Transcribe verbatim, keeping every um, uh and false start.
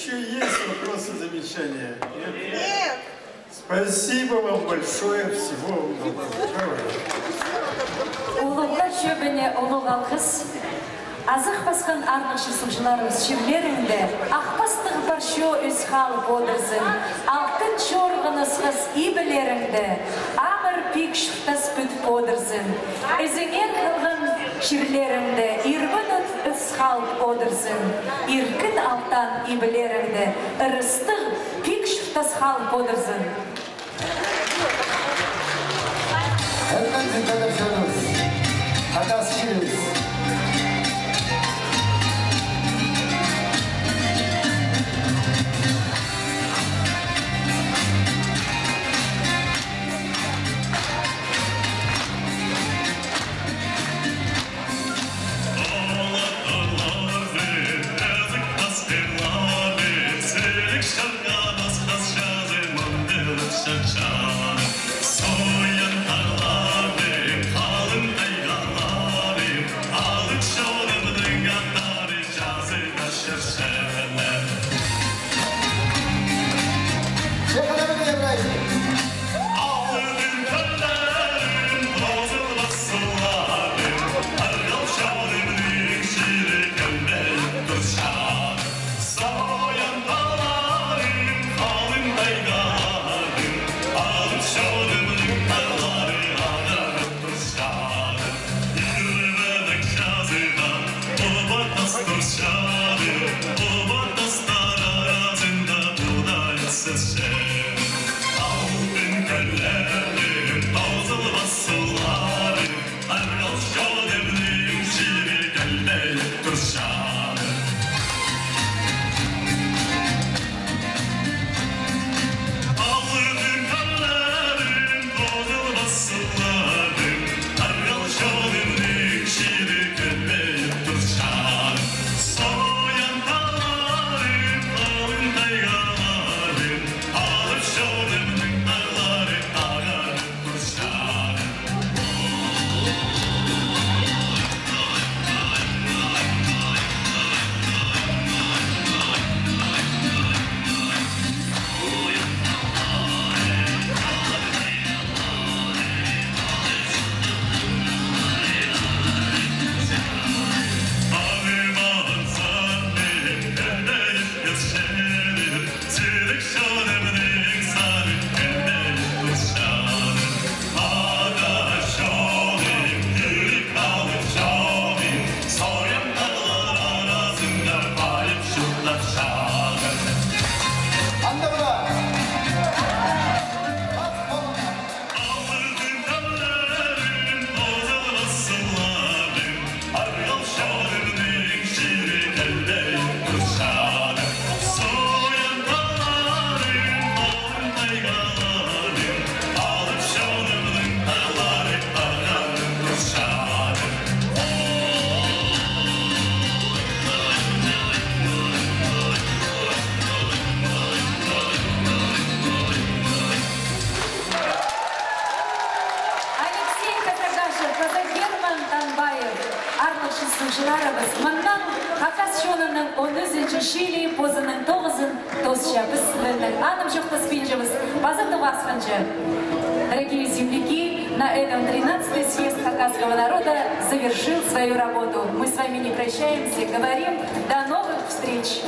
Есть вопросы, замечания? Нет? Нет. Спасибо вам большое, всего вам доброго. Давай. Улуғлар чӧбіне улуғ алғыс. Азых пасхан арнығ чурсыхчыларыбыс, чирлеріңде ах пастығ пар чоо ӧс халып одырзын, алтын чорғы нысхас ибілеріңде амыр пик чуртас пӱдіп одырзын. Ізіңер халған чирлеріңде ирбін ӧс халып одырзын, иркін алтан ибілеріңде ырыстығ пик чуртас халып одырзын. Хакас чирібіс. Алексей Казагашев, Казак Герман Танбаев, арнығ чурсыхчыларыбыс, мыннаң хакас чонының он ӱзінҷі чилі позының тоғызын тоосча. Піс сілернең анымҷохтаспинчабыс, паза тоғасханҷа. Дорогие земляки, на этом тринадцатый съезд хакасского народа завершил свою работу. Мы с вами не прощаемся, говорим: до новых встреч!